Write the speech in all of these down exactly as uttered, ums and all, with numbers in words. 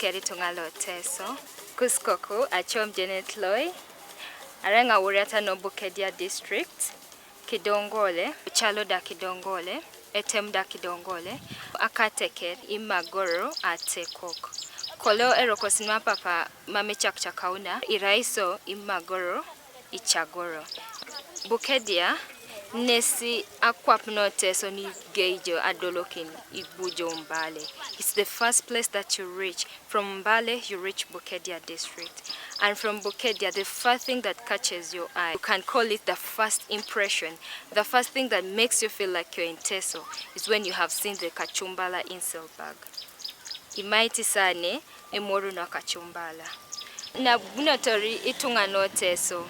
Yali tungalo Teso. Kuskoku, Achom Janet Loi. Arenga wuriata no Bukedea District. Kidongole, Chalo da Kidongole, Etem da Kidongole. Akateker, Imagoro, Atekok. Kolo erokosinwa papa mame chak chakauna, Iraiso, Imagoro, Ichagoro. Bukedea, nesi akwap no Teso ni geijo adolokin ibujo Mbale. It's the first place that you reach. From Mbale, you reach Bukedea district. And from Bukedea, the first thing that catches your eye, you can call it the first impression. The first thing that makes you feel like you're in Teso is when you have seen the Kachumbala Inselberg. Imaiti sane, Emoru no Kachumbala. Na buno tori itunga no Teso.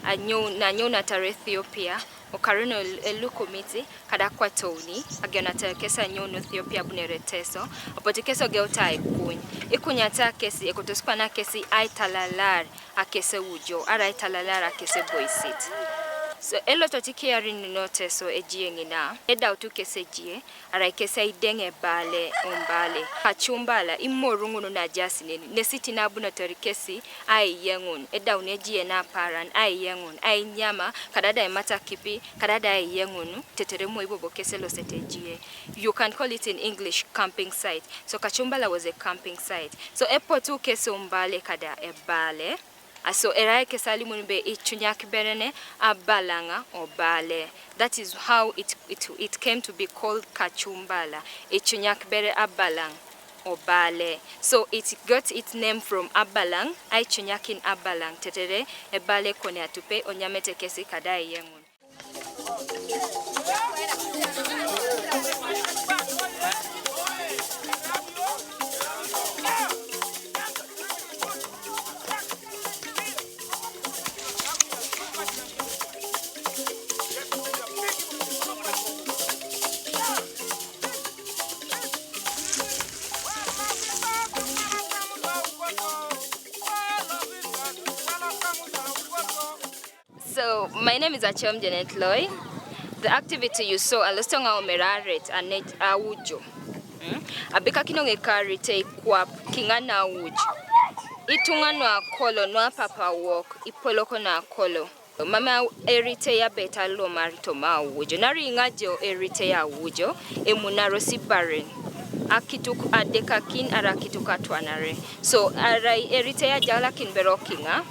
Anyou, na nyou na taro Ethiopia, okaro no elukumiti, kada kwa touni, agiona taro kesi anyou no Ethiopia bunere Teso, opoti kesi ogeuta ikuny. Ikunyata kesi, ekotoskwana kesi ai talalar, akesi Awujo, ara ai talalar, akesi Boisit. So, elo toti kiarin no Teso ejie ngina, edau tu kesi ejie, ara kesi aideng Ebale, Ombale. Kachumbala, Emoru ngunu na jasi neni, nesi tina buno tori kesi, aiye ngun, edau nejie na paran, aiye ngun, ainyama, kadada emata kipi, kadada aiye ngunu, tetere mo ibobo kesi losete jie. You can call it in English camping site. So Kachumbala was a camping site. So epotu kesi Ombale kada Ebale. Aso era ekesi alimun be ichunyak berene abalanga Obale. That is how it, it, it came to be called Kachumbala. Ichunyak bere abalang Obale. So it got its name from abalang, aichunyakin abalang. Tetere, Ebale kone atupe, onyamete kesi kadai yengun. So, my name is Achom Janet Loi. The activity you saw, alostonga omeraret, anet Awujo. Mm? Abika kinonge kari te kwap kinga na Awujo. Itunga no akolo, no papa wok, ipoloko na akolo. Mama erite ya beta lo marito ma Awujo. Nari inga jo erite ya Awujo, emunaro si baren. Akituk adekakin ara akituk atwanare. So, arai erite ya jala kin berokinga.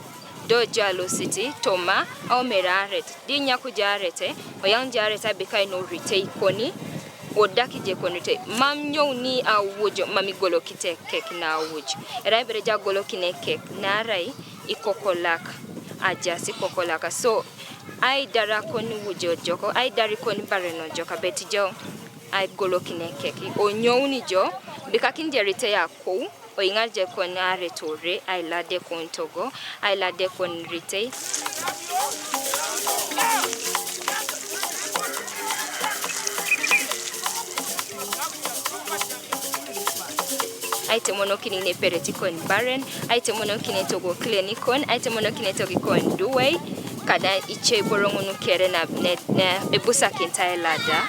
Do jalo siti, toma, au meraret. Di nyaku jarete, oyang jarete abika ino rite ikoni. Odaki je koni te. Mam nyou ni Awujo, mami golo kite kek na Awujo. Era ibere ja golo kine kek, narai ikokolak. Aja si kokolaka. So, ai dara koni Awujo joko, ai dari koni bareno joka, beti jo, ai golo kine kek. Onyou ni jo, bika kin jerite ya kou, oingar je kon are tore, ai lade kon togo, ai lade kon ritei. Ai temono kini ne pereti kon baren, ai temono kini togo kleni kon, ai temono kini togi kon duwei, kada iche borongunu kere na, ne, ne, ebusa kinta elada.